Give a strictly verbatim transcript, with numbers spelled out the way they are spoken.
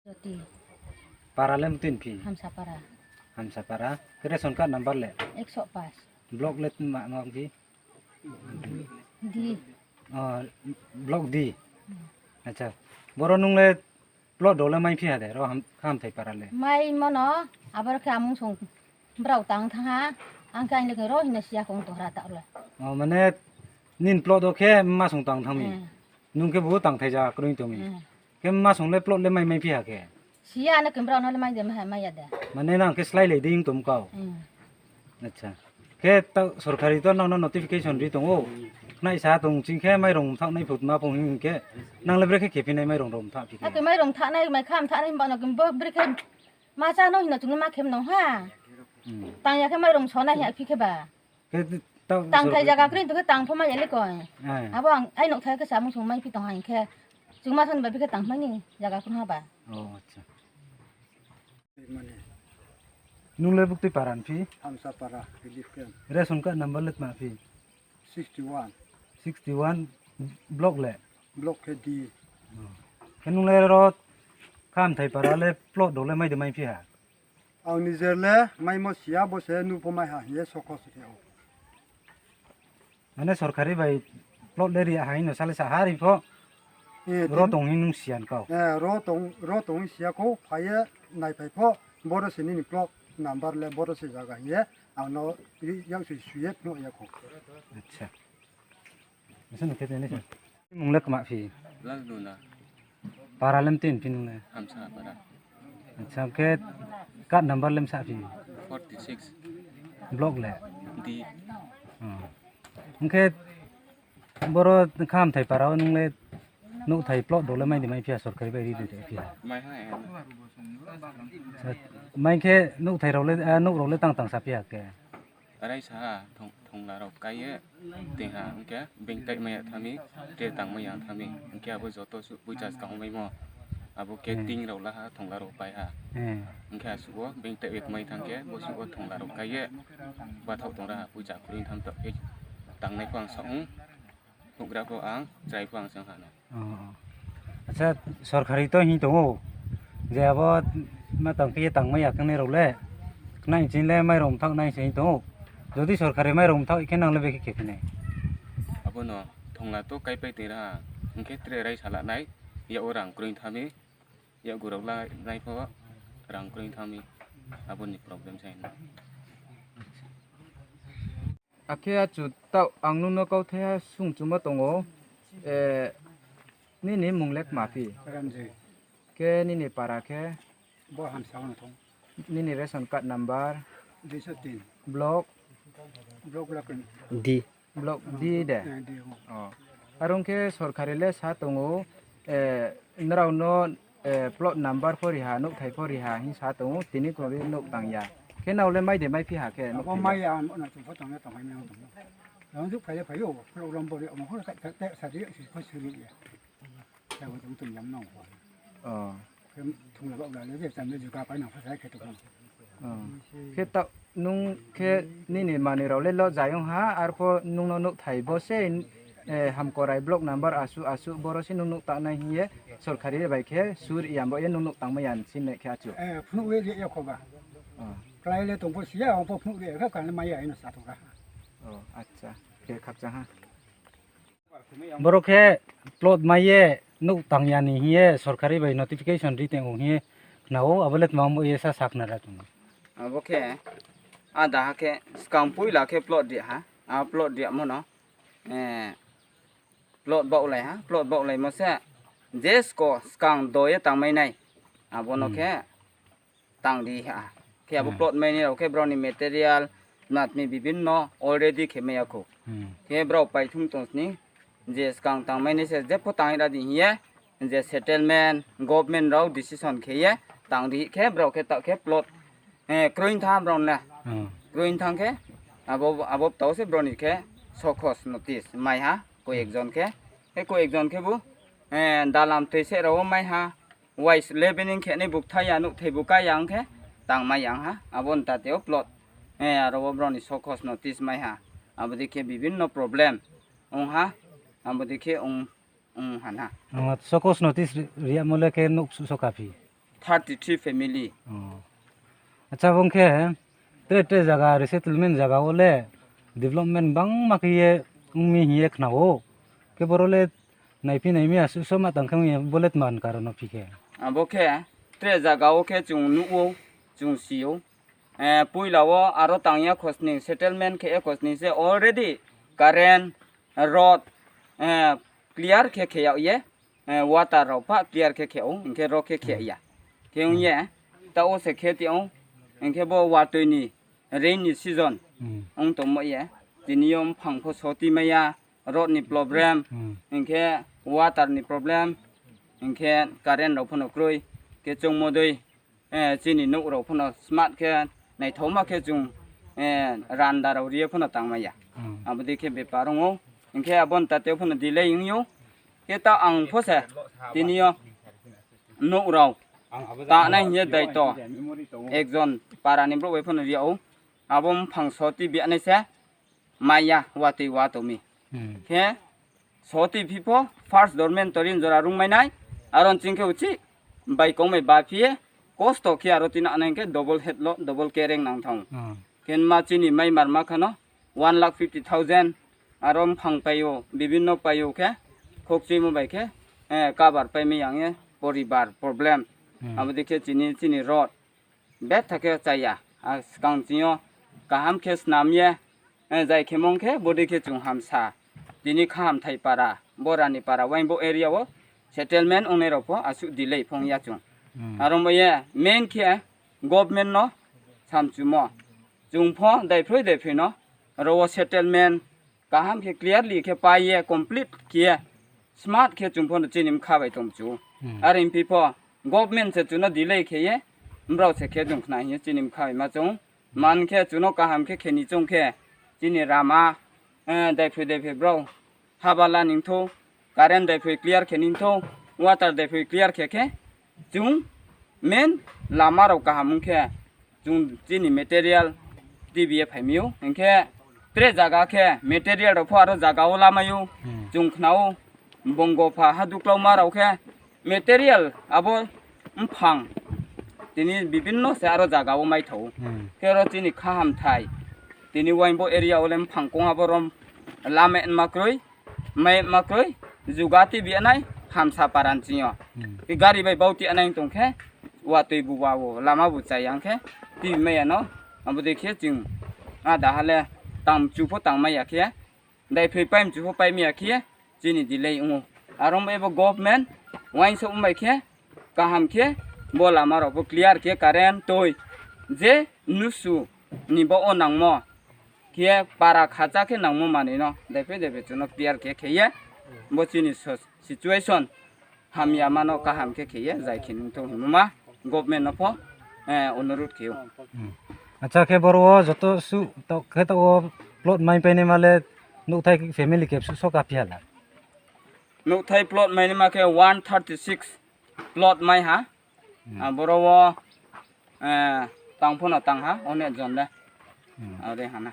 Jyoti. Para le mtin phi? Hamsapara. Hamsapara. Khe ration card number le? Ekso pas. Block le ma, ma phi? D. Oh, block D. Hmm. Acha. Boro nung le plot do le mai phi ha de, ro ham, Khamthai para le? Mai mono, aboro khe amung song brao tang thanng ha, ang khe aini le khe ro hina siya kong to hra ta le. Oh, mane, nini plot do khe mma song tang thanng mi? Hmm. Nung khe bo tangthai ja kroi tong mi. Hmm. Khe mma song le plot le mai mai phi ha khe? Siya na khe brao no le mai de mai, mai ya de. Mane nang khe slái lai di ong tong kau. Hmm. Acha. Khe ta sorkari to nang no notification ri tong ou. Khnai sa tong ching khe mairong mthaoh nai phut ma pong hing khe. Nang le bre khe khe phi nai mairong rao mthaoh phi khe. Ake mairong mthaoh nai, mai kha mthaoh nai himba no khe bo bre khe ma cha no hing no chung ma khe mnong ha. Hmm. Tang ya khe mairong so nai ha phi khe ba. Khe ta tangthai sorkari jaga kroi tong khe tang pho mai ya le koi. Eh. Abo ang ai nouhthai khe samung sung mai phi tong ha hing khe. Chung ma thon ba phi khe tang mai ni jaga kroi ha ba. Oh, acha. Mane. Nung le buktui para ni phi? Hamsapara, relief camp. Ration card number le tma phi? Sixty one. Sixty one, block le? Block khe D. Oh. Khe nung le ro Khamthai para le plot do le mai de mai phi ha? Ang nijer le maimo siya bo se nu pho mai ha hing ye sokho se khe ou. Mane sorkari bai plot le ri ya ha hing no sale sa ha ri pho. Eh, ro tin- tong hing nung siyan kau. Eh, ro tong, ro tong hing siya kau, phai ye naiphai pho, boro se nini plot number le boro se jaga hing ye, ang no ri yak sui sui ye phnuh ya kau. Acha. Masa no khe tini sa. Mung le kma phi? Lal Duna. Para le mtin phi nung le? Hamsa para. Acha, khe card number le msa phi? Forty six. Block le? D. Oh. Hing khe boro Khamthai para o nung le nouhthai plot do le mai de mai phi ha, sorkari bai ri de phi ha? Mai ha, eh. Acha, mai khe nouhthai rao le, eh, nouh rao le tang tang sa phi ha khe? Raisa ha, thong-, thongla rao kai ye, tei ha, hing khe, bank tai mai ya thanng mi, tre tang mai ya thanng mi, hing khe abo joto suh poicha skang maimo, abo khe Hmm. ting rao la ha, thongla rao pai ha. Hmm. Hing khe asuh wo, bank tai ye mai thanng khe, bo suh wo thongla rao kai ye, bathaoh tong ra ha, poicha kroi tham tong khe, tangnai pho ang sa ong, houhgra pho ang, chrai pho ang sa ha na. Oh, oh. Acha, sorkari to hing tong ou, je abo ma tang khe ye tang mai ya khe nai rao le, khnai ching le mairong mthaoh nai se hing tong ou. Jodi sorkari mairong mthaoh khe nang le bekhe khe phi nai? Abo no thongla to kaipai tei ra ha, hing khe tre raisa la nai, yak wo rang kroi tham mi, yakgu rao la nai pho rang kroi tham mi, abo ni problem sa hing na. Akhe achu taoh ang nung no kauthai ha sung chumo tong ou, eh, nini mung le kma phi? Ranjit. Khe nini para khe? Bo Hamsa wo no thong. Nini ration card number? Duiso tin. Block? Block la khe D. Block D de? Eh, D, oh. Oh. Arung khe sorkari le sa tong ou, eh, nrao no eh, plot number pho ri ha, nouhthai pho ri ha hing sa tong ou, tini kro ri nouh tang ya. Khe nrao le mai de mai phi ha khe, abo nouhthai mai ya, abo no chung pho tang ya, tang mai ya, tang ya. Rang juk phai le phai ou, program bo ri, amo pho kai, kai, kai, sa ri, si pho si ri ya. Ya bo chung tong ya nang pho. Oh. Khe thongla ba la le, je cham le juga pai nang pho sa khe tong. Oh. Khe taoh nung khe nini manoi rao le lo zayong ha, arpho nung no nouhthai bo se, eh, Hamkorai block number asuh asuh boro se nung nouh tangnai hing ye, sorkari bai khe sur yambo ye nung nouh tangmai ya ni si nai khe achu. Eh, phnuh ye ri ya kho ba. Oh. Klái le tong pho si ya, ang pho phnuh ri ya kha, kani mai ya, ino sa tong kha. Oh, acha. Khe khakchang ha. Boro khe plot mai ye nouh tang ya ni hing ye sorkari bai notification ri tong ou hing ye khna ou, abo le tma ong bo ye sa sa khna ra tong ou. Abo khe, ada ha khe, skang poila khe plot ri ha, a plot ri mo no, eh, plot baohlai ha, plot baohlaimo se, je sko skang do ye tangmai nai, abo no Hmm. khe, tang ri ha. Khe abo Hmm. plot mai ni rao khe brao ni material, natmi bibinno already khe mai ya kho. Hmm. Khe brao paithum tong sni, je skang tang mai ni se, jepho tang ra di hing ye, je settlement, government rao decision khe ye, tang ri khe brao khe taoh khe plot, eh, kroi thanng brao na. Hmm. Kroi thanng khe, abo, abo taoh se brao ni khe, sokos notice mai ha, ko Hmm. ekjon khe. Khe ko ekjon khe bo, eh, dalam toi se rao mai ha, Wise leveling khe nai bukthai ya, nouhthai bu kai ya ong khe, tangmai ya ong ha, abo ni tate o plot. Eh, aro wo brao ni sokos notice mai ha. Abo dei khe bibinno problem ong ha, abo dei khe ong, ong ha na. Ang sokos notice ri-, riyamo le khe nouh suh soka phi? thirty three family. Acha, bung khe tre tre zaga resettlement zaga wo le development bangma khe ye ong mi hing ye khna ou. Khe boro le naiphi nai mi asuh so ma tang khe ong ye bo le tma ni karon no phi khe? Abo khe tre zaga wo khe chung nuh ou, chung si ou. Poila wo aro tang ya khosning settlement khe ye khosning se already current, road clear khe khe yag ye, water rao pha clear khe khe ou, hing khe ro khe khe ya. Khe ong ye, taoh wo se khe ti ou, hing khe bo watoi ni rain ni season ong tongmo ye, tini yo mphang pho soti mai ya, road ni problem, hing khe water ni problem, hing khe current rao pho no kroi, khe choungmo dei, chini nouh rao pho no smart khe, naithaoma khe chung randa rao ri ye pho no tangmai ya. Abo dei khe bepar ong ou, hing khe abo ni tate pho no delay ong ou. Khe taoh ang pho se tini yo nouh rao tanai hing ye daito ekjon para ni brouh bai pho no ri yag ou. Abo mphang soti bianai se mai ya, watoi wa tong mi. Khe soti phi pho first dormen torin jora rungmai nai, aro ni ching khe uchih bai kong bai ba phi ye, kosto khe aro tini nai khe double head lo, double kereng nang thanng ou. Khe ma chini mai mar ma kha no one lakh fifty thousand, aro mphang pai ou, bibinno pai ou khe, khokchuimo bai khe, cover pai mai ya ong ye, poribar problem. Abo dei khe chini, chini road betha khe chá ya, skang ching yo kaham khe snam ye, zai khe mong khe bodei khe chung hamsa. Tini Khahamthai para, Borani para, Waingbo area wo settlement ongnai rao pho asuh delay phong ya chung. Aro mo ye main khe government no samchumo. Chung pho daiphroi daiphroi no aro wo settlement kaham khe clearly khe pai ye complete khe ye smart khe chung pho no chini bkha bai tong chu. Are phi pho government se chung no delay khe ye, brao se khe chung khna hing ye chini bkha bai ma chung. Man khe chung no kaham khe khe ni chung khe chini rama, daiphroi daiphroi brao haba la ni thou, current daiphroi clear khe ni thou, water daiphroi clear khe khe, chung main lama rao kaham ong khe, chung chini material tibi ye phai mi ou. Hing khe tre zaga khe material rao pho aro zaga wo lamai ou, chung khna ou, Bongopha ha duklauma rao khe material abo mphang tini bibinno se aro zaga wo maithao ou. Khe aro chini Khahamthai, tini Waingbo area wo le mphang kong abo rom lama ma kroi, mai ma kroi, juga tibi nai hamsa para ni ching yo. Khe gari bai bau ti nai tong khe, watoi bu wa wo, lama bu chá ya ong khe, tibi mai ya no, abo dei khe chung ada ha le tang mchu pho tang mai ya khe, daiphroi pai mchu pho pai mai ya khe, chini delay ong ou. Aro bai bo government uaingsouh bai khe, kaham khe, bo lama rao pho clear khe current, toi, je nusu ni bo wo nangmo khe para khacha khe nangmo manoi no daiphroi daiphroi chung no clear khe khe ye, bo chini situation hamyama no kaham khe khe ye zai khe nung thou hingmo ma government no pho onurodh khe ou. Acha, khe boro wo joto suh khe taoh wo plot maipainaima le nouhthai family kebsuh so kaphi ha la? Nouhthai plot mainaima khe one thirty six plot mai ha. Aboro wo tang pho no tang ha, onek jon le. Are ha na.